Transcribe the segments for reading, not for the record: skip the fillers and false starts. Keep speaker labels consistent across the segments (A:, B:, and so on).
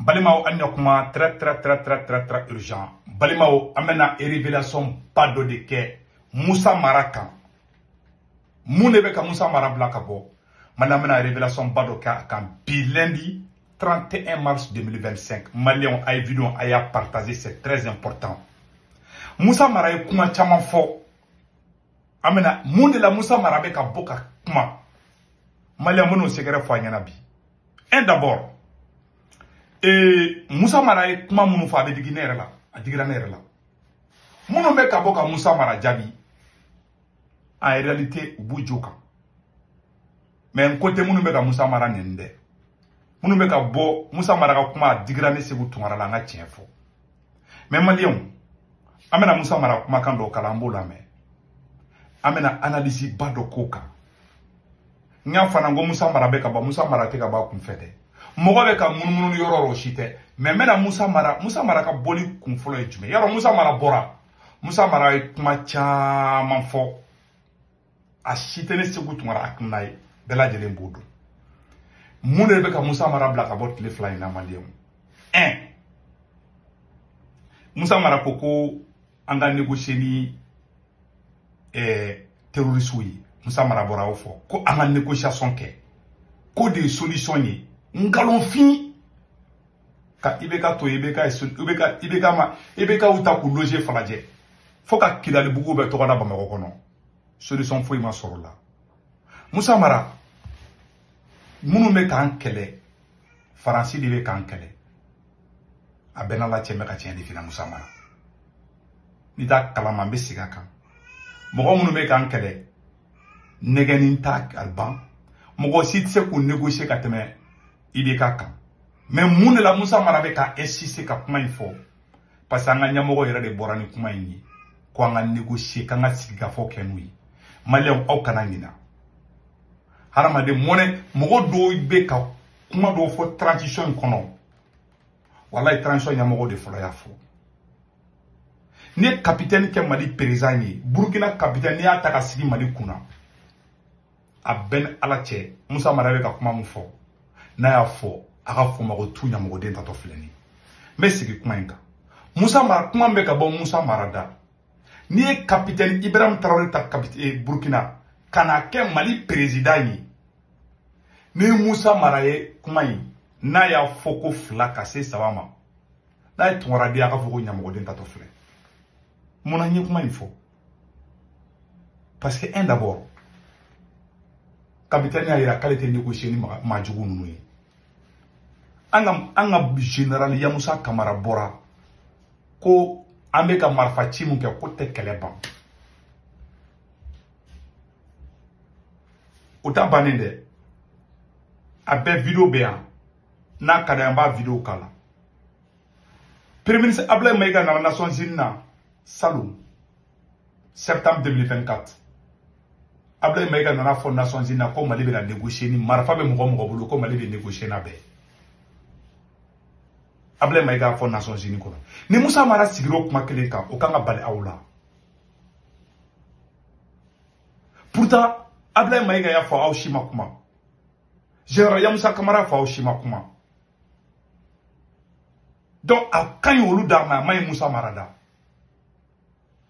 A: Balimaw an ɲa kuma très très très très très très urgent. Balimaw an bɛna révélation ba dɔ de kɛ Moussa Mara kan. Mun de bɛ ka Moussa Mara bila ka bɔ? Mali an bɛna révélation ba dɔ kɛ a kan bi lundi 31 mars 2025. Maliyɛnw a ye vidéo a y'a partager, c'est très important. Moussa Mara ye kuma caman fɔ. An bɛna mun de la Moussa Mara bɛ ka bɔ ka kuma? Maliyɛn minnu sɛgɛrɛ fɔ a ɲɛna bi. Un d'abord, Moussa Mara ye kuma minnu fɔ a bɛ digi ne yɛrɛ la, a digira ne yɛrɛ la. Minnu bɛ ka bɔ ka Moussa Mara jaabi, en réalité u b'u jo kan. Mais n ko tɛ minnu bɛ ka Moussa Mara nɛni dɛ. Minnu bɛ ka bɔ Moussa Mara ka kuma a digira ne Segu Tunkara la, an ka tiɲɛ fɔ. Mais maliyɛnw, an bɛna Moussa Mara kumakan dɔw kalan, an b'o lamɛn. An bɛna analyse ba dɔ k'o kan. N y'a fana ko Moussa Mara bɛ ka bɔ, Moussa Mara tɛ ka bɔ a kun fɛ dɛ. Mɔgɔ bɛ ka munumunu yɔrɔ o si tɛ. Mais n bɛna Moussa Mara, Moussa Mara ka bɔli kun fɔlɔ ye jumɛn? Yarɔ Moussa Mara bɔra. Moussa Mara ye kuma caman fɔ. A si tɛ ne Segu Tunkara hakilina ye. Bɛɛ lajɛlen b'o dɔn. Mun de bɛ ka Moussa Mara bila ka bɔ tile fila in na maliyɛnw? Un, Moussa Mara ko ko an ka négocier ni terroristes ye. Moussa Mara bɔra o fɔ ko an ka négociation kɛ. Ko de ye solution ye. Nkalonfin ka IBK to IBK IBK IBK ma IBK u ta k'u loger Falajɛ fo ka Kidalibugu bɛɛ tɔgɔ da Bamakɔ kɔnɔ. Solution foyi ma sɔrɔ o la. Moussa Mara, minnu bɛ k'an kɛlɛ, Faransi de bɛ k'an kɛlɛ. A bɛɛ n'Ala cɛ, n bɛ ka tiɲɛ de f'i ɲɛna Moussa Mara. N'i t'a kalama, n bɛ segin a kan. Mɔgɔ minnu bɛ k'an kɛlɛ, nɛgɛnni t'a ban. Mɔgɔ si tɛ se k'u négocier ka tɛmɛ IBK kan. Mais mun de la Moussa Mara bɛ ka insister ka kuma in fɔ? Parce que an ka ɲɛmɔgɔ yɛrɛ de bɔra ni kuma in ye. Ko an ka négocier, k'an ka sigikafɔ kɛ n'u ye. Maliyɛnw, aw kana ɲina. Hadamaden mɔnɛ, mɔgɔ dɔw bɛ ka kuma dɔw fɔ transition in kɔnɔ. Walayi transition ɲɛmɔgɔ de fɔlɔ y'a fɔ. N'i ye capitaine kɛ Mali président ye, Burkina capitaine n'i y'a ta ka sigi Mali kunna, a bɛɛ ni Ala cɛ, Moussa Mara bɛ ka kuma min fɔ, n'a y'a fɔ, a ka fɔ ma ko tu ɲamɔgɔden tatɔ filɛ nin ye. N bɛ segin kuma in kan. Moussa Mara, kuma min bɛ ka bɔ Moussa Mara da, n'i ye capitaine Ibrahim Traoré ta Burkina ka n'a kɛ Mali président ye, ni Moussa Mara ye kuma in, n'a y'a fɔ ko fila ka se saba ma, n'a ye Tunkara di, a ka fɔ ko ɲamɔgɔden tatɔ filɛ. Mun na n ye kuma in fɔ? Parce que un d'abord, capitaine y'a yira k'ale tɛ négocier ni maa jugu ninnu ye. An ka général Yamusa Kamara bɔra ko an bɛ ka marifa ci mun kɛ ko tɛ kɛlɛ ban. O t'a bannen dɛ. A bɛɛ vidéo bɛ yan. N'a ka di an b'a vidéo k'a la. Premier ministre Abdoulaye Maïga nana Nations Unies na salon septembre 2024. Abdoulaye Maïga nana fɔ Nations Unies na ko Mali bɛna négocier ni marifa bɛ mɔgɔ mɔgɔ bolo ko Mali bɛ négocier n'a bɛɛ. Abdoulaye Maïga fɔ Nations Unies kɔnɔ. Ni Moussa Mara sigira o kuma kelen kan, o kan ka bali aw la. Pourtant Abdoulaye Maïga y'a fɔ aw si ma kuma. Général Yamusa Kamara fɔ aw si ma kuma. Donc a ka ɲi olu da ma, a ma ɲi Moussa Mara da.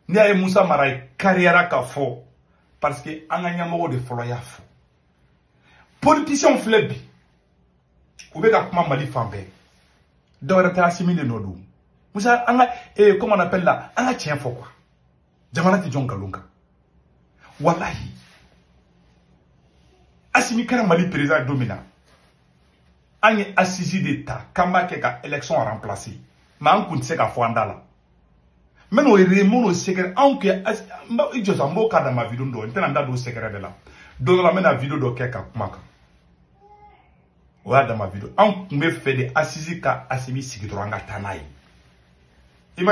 A: N'i y'a ye Moussa Mara ye kariyara ka fɔ, parce que an ka ɲɛmɔgɔ de fɔlɔ y'a fɔ. Politiciens filɛ bi, u bɛ ka kuma Mali fan bɛɛ. Dɔwɛrɛ tɛ Assimi de nɔ don. Moussa, an ka comment on appelle là, an ka tiɲɛ fɔ quoi. Jamana tɛ jɔ nkalon kan. Walahi. Assimi kɛra Mali président don min na, an ye assise de ta k'an b'a kɛ ka élection remplacer. Mais an kun tɛ se k'a fɔ an da la. N bɛn'o n bɛn'o sɛgɛrɛ anw kɛ, i jɔ sa, n b'o k'a dama vidéo dɔ, n tɛna n da don o sɛgɛrɛ de la. Don dɔ la n bɛna vidéo dɔ kɛ ka kuma kan. O y'a dama vidéo. Anw tun bɛ fɛ de assise ka Assimi sigi dɔrɔn an ka taa n'a ye. I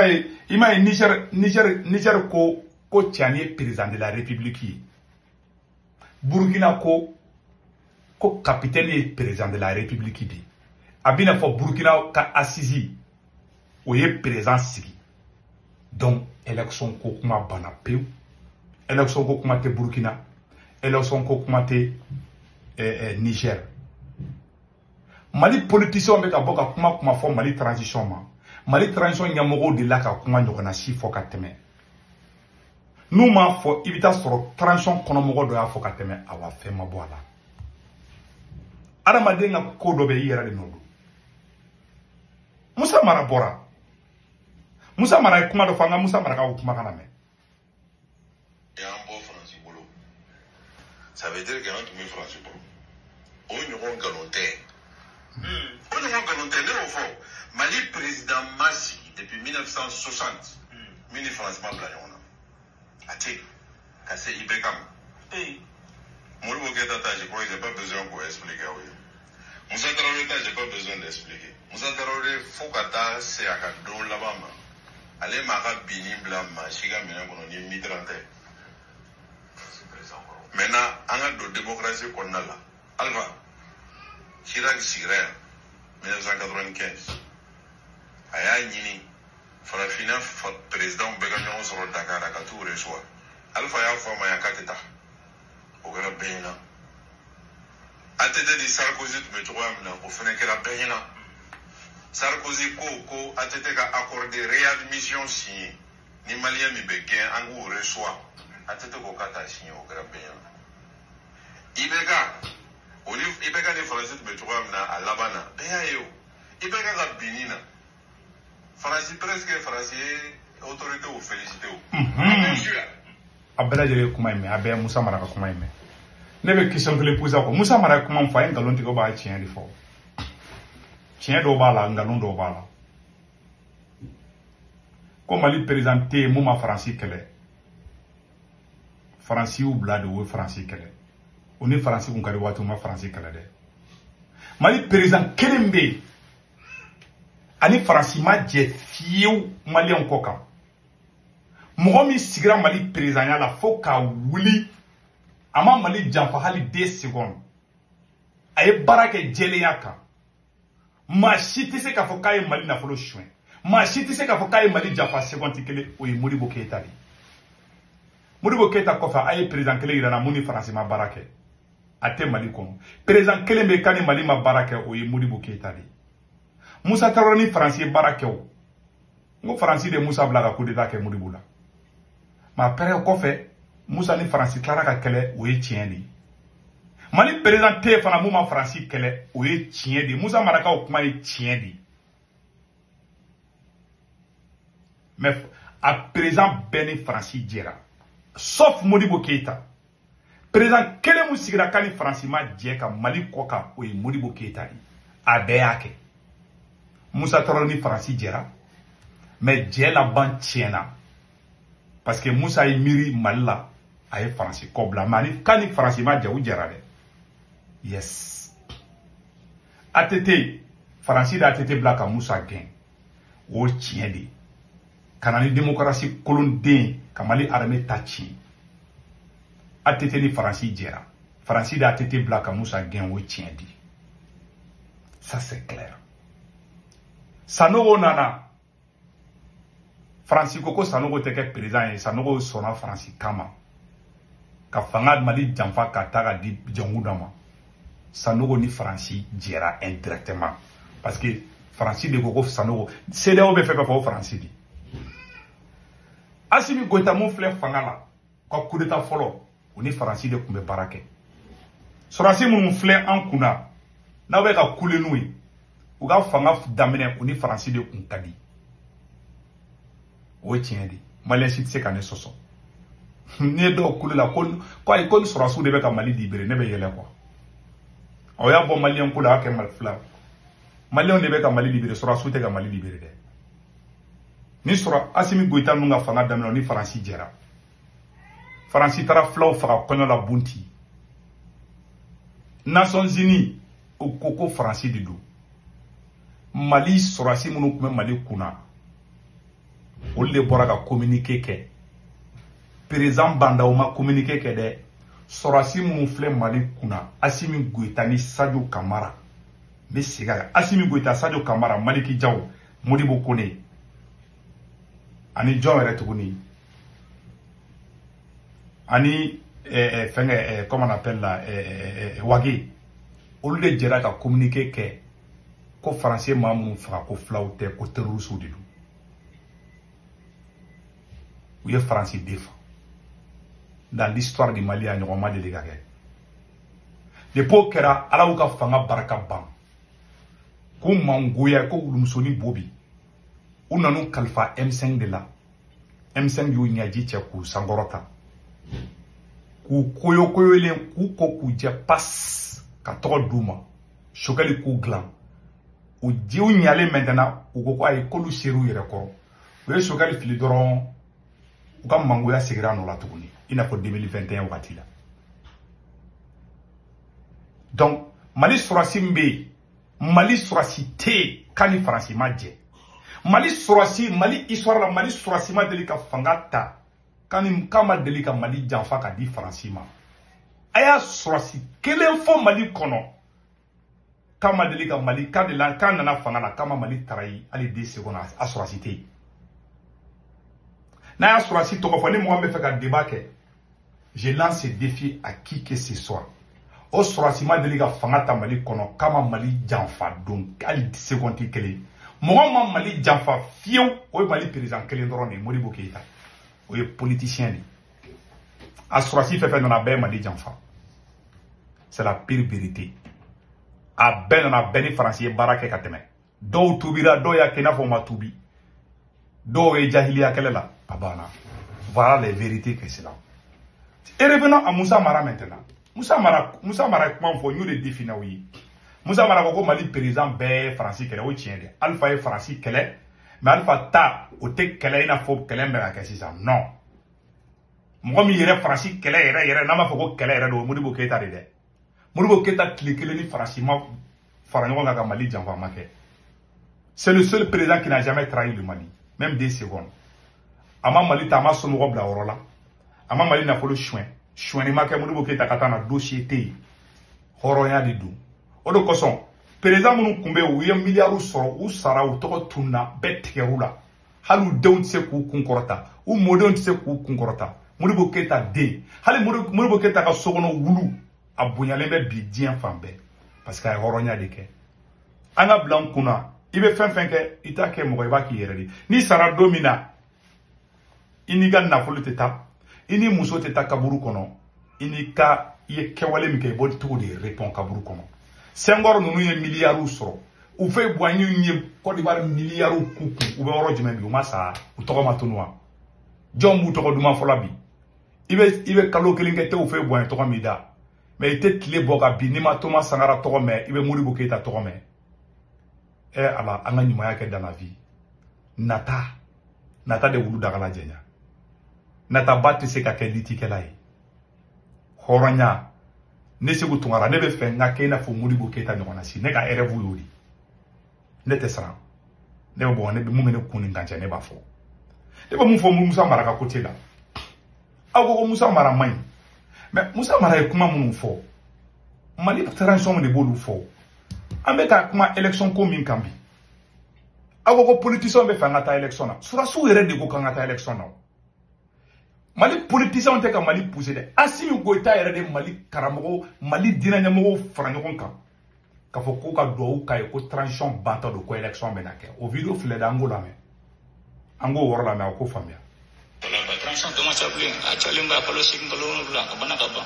A: m'a ye Niger ko ko Tiani ye président de la République ye. Burkina ko ko capitaine ye président de la République de ye. A bɛna fɔ Burkina ka assise o ye président sigi. Donc élection ko kuma banna pewu. Élection ko kuma tɛ Burkina, élection ko kuma tɛ Niger. Mali politicien bɛ ka bɔ ka kuma fɔ Mali transition ma. Mali transition ɲɛmɔgɔw de la ka kuma ɲɔgɔnna si fɔ ka tɛmɛ. N'u m'a fɔ i bɛ taa sɔrɔ transition kɔnɔmɔgɔ dɔ y'a fɔ ka tɛmɛ awa fɛn ma bɔ a la. Adamaden ka ko dɔ bɛ i yɛrɛ de nɔ don. Musa Mara bɔra. Musa Mara ye kuma dɔ fɔ an ka Musa Mara ka o kumakan lamɛn.
B: Y'an bɔ Faransi bolo. Ça veut dire que an tun bɛ Faransi bolo. O ɲɔgɔn nkalon tɛ. O ɲɔgɔn nkalon tɛ, ne y'o fɔ. Mali président ma sigi depuis 1960 min ni Faransi ma bila ɲɔgɔn na. A tɛ ka se IBK ma. Modibo Keïta ta, je crois que j'ai pas besoin k'o expliquer aw ye. Musa Traoré ta, j'ai pas besoin d'expliquer. Musa Traoré fo ka taa se a ka don laban ma. Ale m'a ka binni bila maa si ka minɛn kɔnɔ ni Mitterrand tɛ. Maintenant, an ka don démocratie kɔnɔna la. Alpha, Chirac sigira yan 1995. A y'a ɲini farafinna président bɛɛ ka ɲɔgɔn sɔrɔ Dakar a ka t'u recevoir. Alpha y'a fɔ a ma yan k'a tɛ taa. O kɛra bɛɛ ɲɛna. ATT ni Sarkozy tun bɛ cogoya min na, o fana kɛra bɛɛ ɲɛna. Sarkozy ko ATT ka accord de réadmission signé ni Malien min bɛ gɛn an k'u reçoit. ATT ko k'a t'a signé, o kɛra bɛɛ ɲɛna. IBK o ni IBK ni Faransi tun bɛ cogoya min na a laban na bɛɛ y'a ye o. IBK ka binni na Faransi presque Faransi ye autorité o félicité o.
A: A bɛɛ lajɛlen ye kuma in mɛn, a bɛɛ ye Musa Mara ka kuma in mɛn. Ne bɛ question kelen poser a kɔ. Musa Mara ye kuma min fɔ, a ye nkalon tigɛ ou bien a ye tiɲɛ de fɔ? Tiɲɛ dɔw b'a la, nkalon dɔw b'a la. Ko Mali président tɛ yen mun ma Faransi kɛlɛ. Faransi y'u bila de, o ye Faransi kɛlɛ. O ni Faransi kun ka di waati, u ma Faransi kɛlɛ dɛ. Mali président kelen bɛ yen ani Faransi ma jɛ fiyewu Maliyɛnw kɔ kan. Mɔgɔ min sigira Mali présidentya la fo ka wuli, a ma Mali janfa hali 2 secondes. A ye baara kɛ jɛlenya kan. Maa si tɛ se k'a fɔ k'a ye Mali nafolo suɲɛ. Maa si tɛ se k'a fɔ k'a ye Mali janfa seconde kelen, o ye Modibo Keïta de ye. Modibo Keïta kɔfɛ, a ye président kelen yira n na mun ni Faransi ma baara kɛ. A tɛ Mali kɔnɔ. Président kelen bɛ yen k'a ni Mali ma baara kɛ, o ye Modibo Keïta de ye. Musa Traoré ni Faransi ye baara kɛ o. N ko Faransi de ye Musa bila ka coup d'état kɛ Modibo la. Mais après kɔfɛ, Musa ni Faransi tilara ka kɛlɛ, o ye tiɲɛ de ye. Mali président tɛ yen fana mun ma Faransi kɛlɛ, o ye tiɲɛ de ye. Musa Mara ka o kuma ye tiɲɛ de ye. Mais a président bɛɛ ni Faransi jɛra, sauf Modibo Keïta. Président kelen mun sigira k'a ni Faransi ma jɛ ka Mali kɔ kan, o ye Modibo Keïta de ye. A bɛɛ y'a kɛ. Musa Traoré ni Faransi jɛra, mais jɛ laban tiɲɛna. Parce que Musa ye miiri Mali la, a ye Faransi kɔ bila. Mais k'a ni Faransi ma jɛ, u jɛra dɛ. Yes. ATT, Faransi de ATT bila ka Musa gɛn. O ye tiɲɛ de ye. Ka na ni démocratie kolonden ka Mali armée ta tiɲɛ. ATT ni Faransi jɛra. Faransi de ATT bila ka Musa gɛn, o ye tiɲɛ de ye. Ça c'est clair. Sanogo nana. Faransi ko ko Sanogo tɛ kɛ président ye. Sanogo sɔnna Faransi kama. Ka fanga Mali janfa ka taa ka di Janguda ma. Sanogo ni Faransi jɛra indirectement. Parce que Faransi de ko ko Sanogo. CEDEAO bɛ fɛn fɛn fɔ o Faransi de. Assimi Goïta mun filɛ fanga la, ka coup d'état fɔlɔ, o ni Faransi de tun bɛ baara kɛ. Sɔrɔdasi minnu filɛ an kunna, n'aw bɛ ka kule n'u ye, u ka fanga daminɛ, o ni Faransi de tun ka di. O ye tiɲɛ de ye. Maliyɛn si tɛ se ka ne sɔsɔ. N'i ye dɔw kule la ko ayi ko ni sɔrɔdasiw de bɛ ka Mali libérer, ne bɛ yɛlɛ quoi. Aw y'a bɔ Maliyɛn ko la, a y'a kɛ Mali fila. Maliyɛnw de bɛ ka Mali libérer, sɔrɔdasiw tɛ ka Mali libérer dɛ. Ni sɔrɔ Assimi Goïta ninnu ka fanga daminɛ, ni Faransi jɛra. Faransi taara filaw faga kɔɲɔ la Bunti. Nations Unies o ko ko Faransi de don. Mali sɔrɔdasi minnu tun bɛ Mali kunna, olu de bɔra ka communiqué kɛ. Président Bandaw ma communiqué kɛ dɛ. Sɔrɔdasi minnu filɛ Mali kunna, Assimi Goïta ni Sadio Kamara. N bɛ segin a kan. Assimi Goïta, Sadio Kamara, Maliki Diaw, Modibo Kone. Ani jɔn yɛrɛ tuguni. Ani fɛnkɛ, comment on appelle la, Wage. Olu de jɛra ka communiqué kɛ. Ko français maa minnu faga ko filaw tɛ ko terroriste de don. U ye Faransi den faga. Dans l'histoire du Mali a ɲɔgɔn ma deli ka kɛ. Depuis o kɛra Ala y'u ka fanga barika ban. K'u mangoya ko wulumusonin bo bi. U nan'u kalifa M5 de la. M5 y'u ɲɛji cɛ k'u sankɔrɔta. K'u koyokoyolen k'u ko k'u jɛ pas ka tɔgɔ d'u ma. Choguel k'u dilan. U jiw ɲalen maintenant u ko ko ayi k'olu ser'u yɛrɛ kɔrɔ. U ye Choguel fili dɔrɔn u ka mangoya seginna a nɔ la tuguni i n'a fɔ 2021 wagati la. Donc Mali sɔrɔsi min bɛ yen, Mali sɔrɔsi tɛ yen k'a ni Faransi ma jɛ. Mali sɔrɔsi, Mali histoire la, Mali sɔrɔsi ma deli ka fanga ta k'a ma deli ka Mali janfa ka di Faransi ma. A y'a sɔrɔsi kelen fɔ Mali kɔnɔ k'a ma deli ka Mali k'a de la k'a nana fanga la k'a ma Mali tarayi hali 2 secondes a sɔrɔsi tɛ yen. N'a y'a sɔrɔsi tɔgɔ fɔ ni mɔgɔ min bɛ fɛ ka débat kɛ, je lance ce défi à qui que ce soit. O sɔrɔsi ma deli ka fanga ta Mali kɔnɔ k'a ma Mali janfa don hali seconde kelen. Mɔgɔ ma Mali janfa fiyewu, o ye Mali président kelen dɔrɔn de ye, Modibo Keïta. O ye politicien de ye. A sɔrɔsi fɛn fɛn nana a bɛɛ ye Mali janfa. C'est la pire vérité. A bɛɛ nana bɛɛ ni Faransi ye baara kɛ ka tɛmɛ. Dɔw tubira, dɔw y'a kɛ i n'a fɔ u ma tubi. Dɔw ye jahiliya kɛlɛ la, a banna. Voilà les vérités que c'est là. Et revenons à Moussa Mara maintenant. Moussa Mara kuma fɔ n y'o de défini aw ye. Moussa Mara ko ko Mali président bɛɛ ye Faransi kɛlɛ, o ye tiɲɛ de. Alpha ye Faransi kɛlɛ, mais Alpha ta o tɛ kɛlɛ i n'a fɔ kɛlɛ min bɛ ka kɛ sisan. Non. Mɔgɔ min yɛrɛ Faransi kɛlɛ yɛrɛ yɛrɛ n'an b'a fɔ ko kɛlɛ yɛrɛ don, o ye Modibo Keïta de dɛ. Modibo Keïta tile kelen ni Faransi ma fara ɲɔgɔn kan ka Mali janfa ma kɛ. C'est le seul président qui n'a jamais trahi le Mali, même 2 secondes. A ma Mali ta, a ma somɔgɔ bila yɔrɔ la. A ma Mali nafolo suɲɛ. Suɲɛni ma kɛ Modibo Keïta ka taa na dossier tɛ yen. Hɔrɔnya de don. O de kosɔn président minnu tun bɛ yen, u ye miliyariw sɔrɔ, u sara, u tɔgɔ tununna, bɛɛ tigɛr'u la. Hali u denw tɛ se k'u kun kɔrɔta, u mɔdenw tɛ se k'u kun kɔrɔta. Modibo Keïta den, hali Modibo Keïta ka so kɔnɔ wulu, a bonyalen bɛ bi diɲɛ fan bɛɛ parce que a ye hɔrɔnya de kɛ. An ka bila n kunna, i bɛ fɛn fɛn kɛ, i t'a kɛ mɔgɔ, i b'a k'i yɛrɛ de. N'i sara don min na, i n'i ka nafolo tɛ taa, i ni muso tɛ taa kaburu kɔnɔ, i n'i ka i ye kɛwale min kɛ, i b'o cogo de répond kaburu kɔnɔ. Senghor ninnu ye miliyariw sɔrɔ, u fɛ Boigny ye Côte d'Ivoire miliyariw k'u kun, u bɛ yɔrɔ jumɛn bi? U ma sa, u tɔgɔ ma tunu wa? Jɔn b'u tɔgɔ duman fɔlɔ bi? I bɛ kalo kelen kɛ tɛ u fɛ Boigny tɔgɔ min da, mais i tɛ tile bɔ ka bin n'i ma Thomas Sankara tɔgɔ mɛn, i bɛ Modibo Keïta tɔgɔ mɛn. Ala, an ka ɲumanya kɛ dans la vie. Nata de wulu dagala jɛnya. Nataba tɛ se ka kɛ litikɛla ye. Hɔrɔnya, ne Sékou Tounkara, ne bɛ fɛ n ka kɛ i n'a fɔ Modibo Keïta ɲɔgɔn na si. Ne ka rêve y'o de. Ne tɛ siran. Ne bɛ bɔ, ne bɛ mun bɛ ne kun ni kan cɛ, ne b'a fɔ. Ne bɛ mun fɔ Moussa Mara ka côté la. Aw ko ko Moussa Mara man ɲi. Mais Moussa Mara ye kuma minnu fɔ, Mali transition de b'olu fɔ. An bɛ ka kuma élection ko min kan bi. Aw ko ko politicien bɛ fɛ an ka taa élection na. Surasiw yɛrɛ de ko k'an ka taa élection na. Mali politicien tɛ ka Mali pousser dɛ. Assimi Goïta yɛrɛ de Mali karamɔgɔ, Mali diinɛ ɲɛmɔgɔw fara ɲɔgɔn kan k'a fɔ k'u ka duwawu k'a ye ko transition bantɔ don, ko élection bɛna kɛ. O vidéo filɛ dɛ, an k'o lamɛn. An k'o yɔrɔ lamɛn, aw k'o faamuya.
C: Transition tɔ ma ca bilen, a cayalen ba kalo 8 kalo 7 a banna ka ban.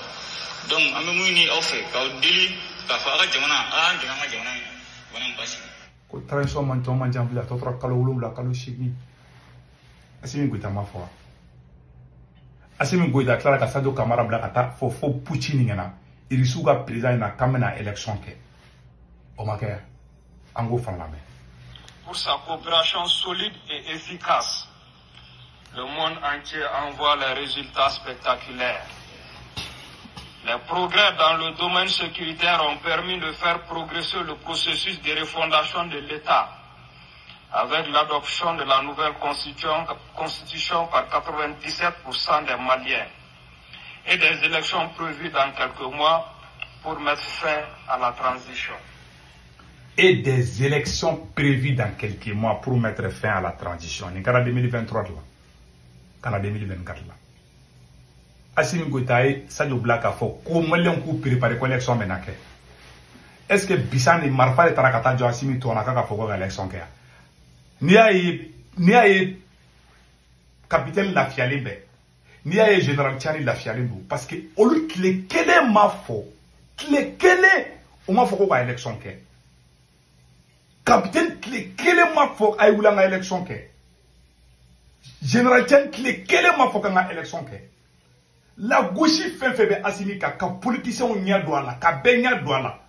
C: Donc an bɛ mun ɲini aw fɛ k'aw deli k'a fɔ aw ka jamana, a y'an dɛmɛ an ka jamana in basigi.
A: Ko transition man tɔ man jan bilen, a tɔ tora kalo 7 kalo 8. Assimi Goïta ma fɔ wa? Assimi Goïta tilara ka Sadio Kamara bila ka taa fɔ fo Poutine ɲɛna, Irisiw ka président ɲɛna k'an bɛna élection kɛ. O ma kɛ, an k'o fana lamɛn.
D: Pour sa coopération solide et efficace, le monde entier envoie les résultats spectaculaires. Les progrès dans le domaine sécuritaire ont permis de faire progresser le processus de refondation de l'État avec l'adoption de la nouvelle constitution par 97% des Maliens et des élections prévues dans quelques mois pour mettre fin à la transition.
A: Et des élections prévues dans quelques mois pour mettre fin à la transition. Ni kɛra 2023 la, kana 2024 la. Assimi Goïta ye Sadio bila k'a fɔ ko Maliyɛnw k'u préparer ko élection bɛna kɛ. Est-ce que bisan ni marifa de taara ka taa jɔ Assimi tɔn na k'a ka fɔ ko ka élection kɛ yan? N'i y'a ye capitaine lafiyalen bɛ, n'i y'a ye général Tiani lafiyalen don, parce que olu tile kelen ma fɔ, tile kelen u ma fɔ ko ka élection kɛ. Capitaine tile kelen ma fɔ a ye wuli an ka élection kɛ. Général Tiani tile kelen ma fɔ k'an ka élection kɛ. La gosi fɛn fɛn bɛ Assimi kan, ka politiciens ɲɛ don a la, ka bɛɛ ɲɛ don a la.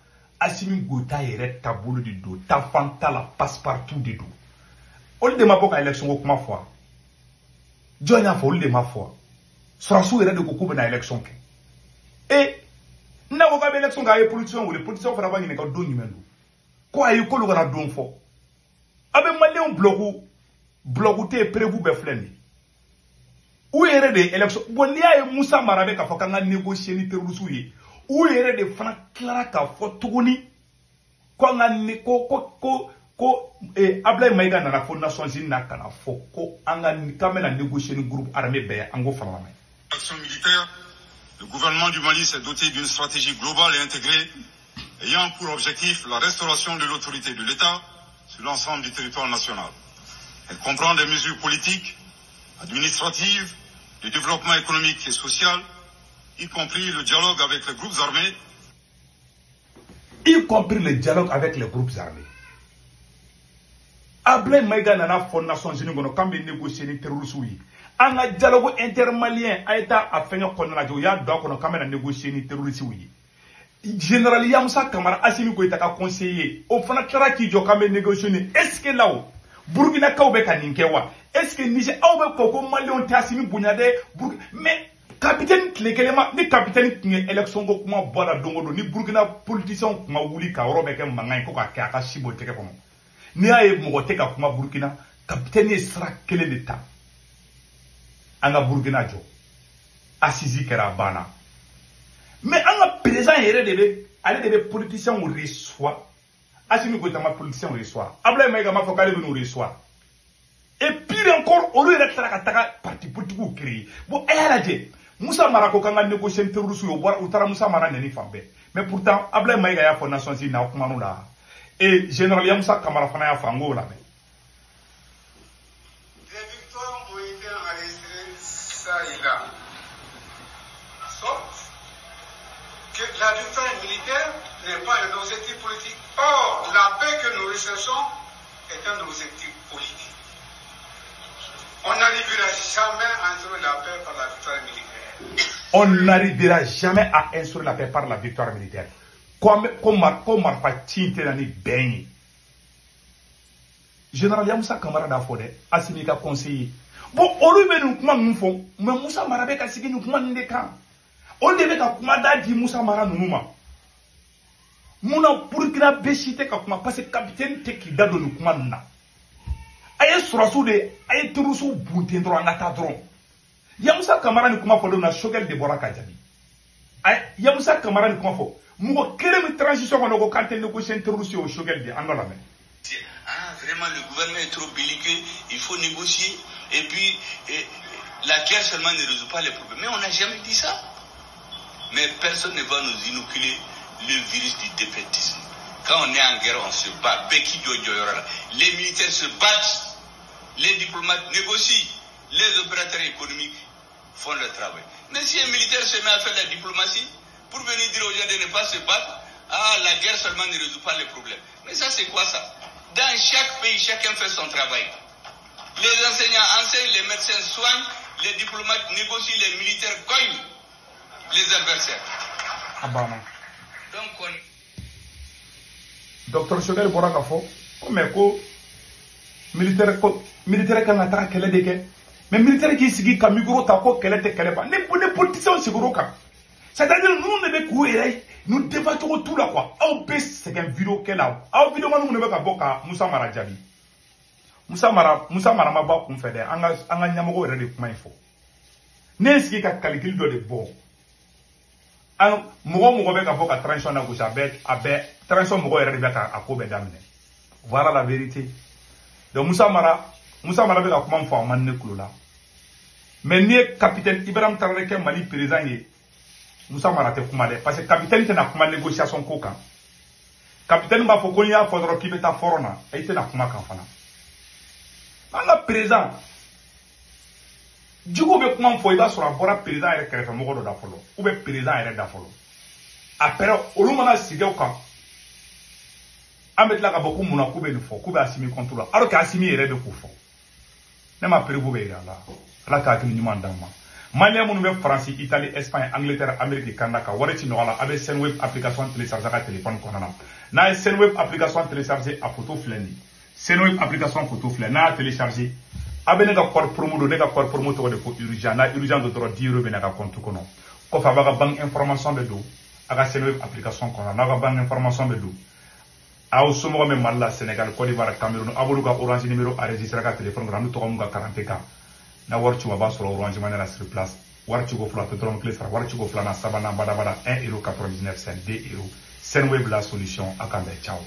A: Assimi Goïta yɛrɛ taabolo de don, tafan t'a la, passe-partout de don. Olu de ma bɔ ka élection ko kuma fɔ wa? Jɔn y'a fɔ? Olu de ma fɔ wa? Sɔrɔdasiw yɛrɛ de ko k'u bɛna élection kɛ. E n'a ko k'a bɛ élection kɛ, a ye politicien wele, politicien fana b'a ɲininka don jumɛn don. Ko ayi, k'olu kana don fɔ. A bɛ maliyɛnw bloku tɛ yen, preuve bɛɛ filɛ nin ye. U yɛrɛ de ye élection. Bon, n'i y'a ye Moussa Mara bɛ k'a fɔ k'an ka négocier ni terroristes ye, u yɛrɛ de fana tilara k'a fɔ tuguni ko an ka ne ko ko ko ko Ablaye Maïga nana fɔ Nations Unies na ka na fɔ ko an ka k'an bɛna négocier ni groupe armé bɛɛ ye, an k'o fana lamɛn.
B: Action militaire, le gouvernement du Mali s'est doté d'une stratégie globale et intégrée ayant pour objectif la restauration de l'autorité de l'État sur l'ensemble du territoire national. Elle comprend des mesures politiques, administratives, de développement économique et social, y compris le dialogue avec les groupes armés.
A: Y compris le dialogue avec les groupes armés. Ablaye Maïga nana fɔ Nations Unies kɔnɔ k'an bɛ négocier ni terroristes ye. An ka dialogue intermalien a ye taa a fɛngɛ kɔnɔna lajɛ, u y'a don a kɔnɔ k'an bɛna négocier ni terroristes ye. Général Yamoussa Kamara, Assimi Goïta ka conseiller, o fana tilara k'i jɔ k'an bɛ négocier ni. Est-ce que là o Burkinakaw bɛ ka nin kɛ wa? Est-ce que Niger aw bɛ kɔ ko maliyɛnw tɛ Assimi bonya dɛ? Mais capitaine tile kelen ma, ni capitaine tun ye élection ko kuma bɔ a la don o don, ni Burkina politiciens tun ma wuli ka yɔrɔ bɛɛ kɛ mankan ye ko k'a kɛ a ka si bɔ tɛgɛ kɔnɔ. N'i y'a ye mɔgɔ tɛ ka kuma Burkina, capitaine ye sira kelen de ta. An ka Burkina jɔ. Assise kɛra, a banna. Mais an ka président yɛrɛ de bɛ, ale de bɛ politiciens reçoit. Assimi Goïta ma politiciens reçoit. Ablaye Maïga m'a fɔ k'ale bɛ n'u reçoit. Et pire encore, olu yɛrɛ tilara ka taga parti politique créer. Bon, a y'a lajɛ. Moussa Mara ko k'an ka négocier ni terroristes ye, u bɔra u taara Moussa Mara nɛni fan bɛɛ. Mais pourtant, Ablaye Maïga y'a fɔ Nations Unies na, aw kuman'o la. Et général Yamoussa Kamara fana y'a fɔ, an k'o lamɛn.
E: Des victoires ont été enregistrées ça et là. Sauf que la victoire militaire n'est pas un objectif politique. Or, la paix que nous recherchons est un objectif politique. On n'arrivera jamais à instaurer la paix par la victoire militaire.
A: On n'arrivera jamais à instaurer la paix par la victoire militaire. Comme marifa ci in tɛ na ni bɛn ye. Général Yamoussa Kamara d'a fɔ dɛ, Assimi ka conseiller. Bon, olu bɛ nin kuma ninnu fɔ, mais Moussa Mara bɛ ka sigi nin kuma ninnu de kan. Olu de bɛ ka kuma da di Moussa Mara ninnu ma. Mun na Burkina bɛ si tɛ ka kuma? Parce que capitaine tɛ k'i da don nin kuma ninnu na. A ye sɔrɔsiw de, a ye terrorisiw bunten dɔrɔn, an ka taa dɔrɔn. Yamoussa Kamara ni kuma fɔ don min na, Choguel de bɔra ka jaabi. Yamoussa Kamara ni kuma fɔ. Mɔgɔ kelen min transition kɔnɔ ko k'an tɛ négocier ni terroriste ye, o Choguel de, an ka lamɛn.
F: Ah, vraiment, le gouvernement est trop belliqueux, il faut négocier. Et puis, la guerre seulement ne résout pas les problèmes. Mais on n'a jamais dit ça. Mais personne ne va nous inoculer le virus du défaitisme. Quand on est en guerre, on se bat. Les militaires se battent, les diplomates négocient, les opérateurs économiques font leur travail. Mais si un militaire se met à faire la diplomatie, pour venir dire aux gens de ne pas se battre, ah, la guerre seulement ne résout pas les problèmes. Mais ça, c'est quoi ça? Dans chaque pays, chacun fait son travail. Les enseignants enseignent, les médecins soignent, les diplomates négocient, les militaires cognent les adversaires.
A: Ah bah non.
F: Donc on...
A: Docteur Choguel bɔra k'a fɔ ko mais ko militaire ko militaire kan ka taga kɛlɛ de kɛ, mais militaire k'i sigi ka micro ta ko kɛlɛ tɛ kɛlɛ ban. Ni politiciens sigir'o kan, c'est-à-dire ninnu de bɛ k'u yɛrɛ ninnu débat cogo t'u la quoi. Aw bɛ sɛgɛn vidéo kɛ la, aw vidéo man minnu bɛ ka bɔ ka Moussa Mara jaabi. Moussa Mara ma bɔ a kun fɛ dɛ, an ka ɲɛmɔgɔw yɛrɛ de kuma in fɔ. Ne ye sigi ka calcul dɔ de bɔ. An mɔgɔ bɛ ka bɔ ka transition lagosi, a bɛɛ transition mɔgɔ yɛrɛ de bɛ ka a ko bɛɛ daminɛ. Voilà la vérité. Donc Moussa Mara bɛ ka kuma min fɔ a man ne kulo la. Mais n'i ye capitaine Ibrahim Traoré kɛ Mali président ye, Moussa Mara tɛ kuma dɛ, parce que capitaine tɛna kuma négociation ko kan. Capitaine b'a fɔ ko n'i y'a fɔ dɔrɔn k'i bɛ taa fɔrɔn na, i tɛna kuma kan fana. An ka président jugu bɛ kuma fɔ, i b'a sɔrɔ a bɔra président yɛrɛ kɛrɛfɛ mɔgɔ dɔ da fɔlɔ, ou bien président yɛrɛ da fɔlɔ. Après olu mana sigi o kan, an bɛ tila ka bɔ ko mun na k'u bɛ nin fɔ, k'u bɛ Assimi contre la, alors que Assimi yɛrɛ bɛ k'o fɔ. Ne ma preuve bɛ yira a la. Ala ka hakili ɲuman d'an ma. Malien minnu bɛ Faransi, Italie, Espagne, Angleterre, Amérique, Canada ka wari ci ɲɔgɔn la, a bɛ Sendwave application télécharger a ka téléphone kɔnɔna na. N'a ye Sendwave application télécharger, a photo filɛ nin ye. Sendwave application photo filɛ, n'a y'a télécharger, a bɛ ne ka code promo don, ne ka code promo tɔgɔ de ko urgent. N'a urgent don dɔrɔn, 10 euros bɛ na ka compte kɔnɔ. Kɔfɛ a b'a ka banque information bɛ don a ka Sendwave application kɔnɔ. N'a ka banque information bɛ don, aw somɔgɔ bɛ Mali la, Sénégal, Côte d'Ivoire, Cameroun, a b'olu ka Orange numéro enregistré a ka téléphone kɔnɔ, an bɛ tɔgɔ mun ka carte kan. Na wari ci, a b'a sɔrɔ Orange Money la sur place. Wari ciko fila tɛ dɔrɔmɛ kelen sara, wari ciko filanan, sabanan, badabada, 1 euro 99 cent, 2 euros. Sendwave la solution. A kan bɛn, ciao.